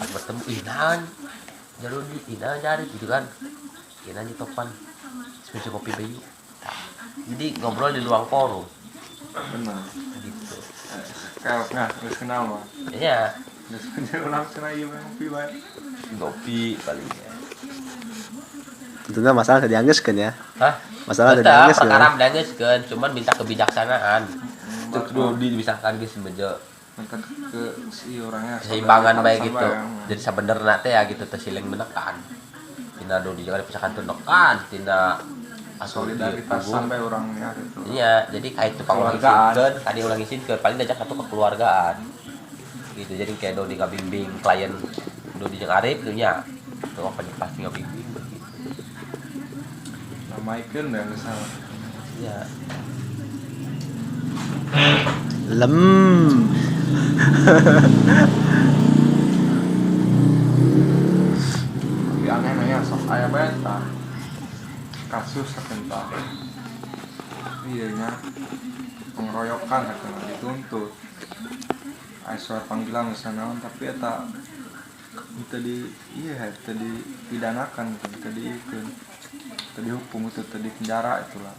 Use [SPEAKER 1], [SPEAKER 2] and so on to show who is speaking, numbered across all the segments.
[SPEAKER 1] Pas bertemu, ih naon Jarudi, ih naon Jarit gitu kan, ih naon Topan spesial kopi bayu. Jadi ngobrol di ruang forum.
[SPEAKER 2] Benar.
[SPEAKER 1] Gitu.
[SPEAKER 2] Kayak nah, geus kenal mah.
[SPEAKER 1] Iya.
[SPEAKER 2] Geus ulang cenah ieu mah ngopi bae.
[SPEAKER 1] Ngopi paling ya.
[SPEAKER 3] Tentunya masalah tadi anggeuskeun ya.
[SPEAKER 1] Hah?
[SPEAKER 3] Masalah tadi
[SPEAKER 1] Tetap
[SPEAKER 3] anggeuskeun.
[SPEAKER 1] perkara dianggeuskeun, cuman minta kebijaksanaan. Cek Dodi misalkan geus bejo
[SPEAKER 2] Minta ke si orangnya
[SPEAKER 1] keseimbangan baik gitu.
[SPEAKER 2] Sampai,
[SPEAKER 1] Jadi sebenarnya teh ya gitu teh siling menekan. Tina Dodi jangan dipisahkan tuh nekan, tina
[SPEAKER 2] solidaritas sampai orangnya gitu.
[SPEAKER 1] Iya, jadi kayak itu pangulang
[SPEAKER 2] Keluargaan.
[SPEAKER 1] isinkeun, tadi ulang isinkeun, paling diajak satu kekeluargaan. Gitu. Jadi kayak Dodi ngabimbing klien Dodi jeung Arif gitu nya. Tuh apa pasti ngabimbing begitu.
[SPEAKER 2] Namaikeun ya misalnya.
[SPEAKER 1] Iya.
[SPEAKER 3] Lem.
[SPEAKER 2] Tapi aneh nanya sok aya bae tah. Kasus sakentak. Iya nya pengeroyokan sakentak dituntut. Aya surat panggilan misalnya naon tapi eta teu di iya teu dipidanakan teu diikeun. Teu dihukum teu di penjara itulah.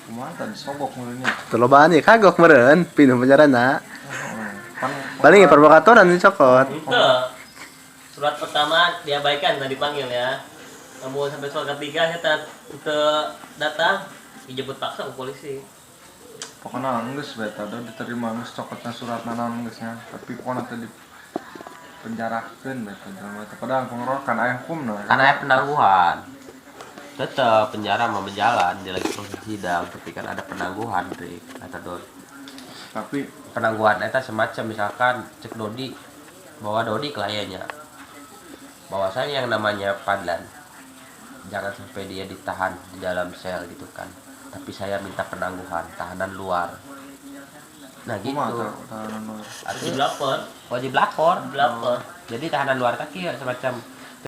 [SPEAKER 2] Kumaha tadi sogok meureunnya.
[SPEAKER 3] Teu lobaan ya kagok meureun pindah penjarana.
[SPEAKER 2] Pan
[SPEAKER 3] Paling ya provokatoran dicokot.
[SPEAKER 4] Ente. Surat pertama diabaikan tadi dipanggil ya. Namun sampai surat ketiga saya datang dijemput paksa ke polisi.
[SPEAKER 2] Pokoknya geus bae tah diterima geus cokotna surat naon geus nya. Tapi pokoknya teh dipenjarakeun bae tah jelema teh. Padahal pengeroyokan aya hukumna.
[SPEAKER 1] Karena aya penangguhan. Tetep penjara mau berjalan, dia lagi proses sidang, tapi kan ada penangguhan, Rik, kata Dodi.
[SPEAKER 2] Tapi
[SPEAKER 1] penangguhan eta semacam misalkan cek Dodi bahwa Dodi kliennya bahwasanya yang namanya Padlan jangan sampai dia ditahan di dalam sel gitu kan, tapi saya minta penangguhan tahanan luar. Nah gitu.
[SPEAKER 2] Kumaha tahanan luar?
[SPEAKER 1] Artinya
[SPEAKER 4] Wajib lapor.
[SPEAKER 1] Wajib lapor.
[SPEAKER 4] Wajib lapor.
[SPEAKER 1] Jadi tahanan luar kaki ya semacam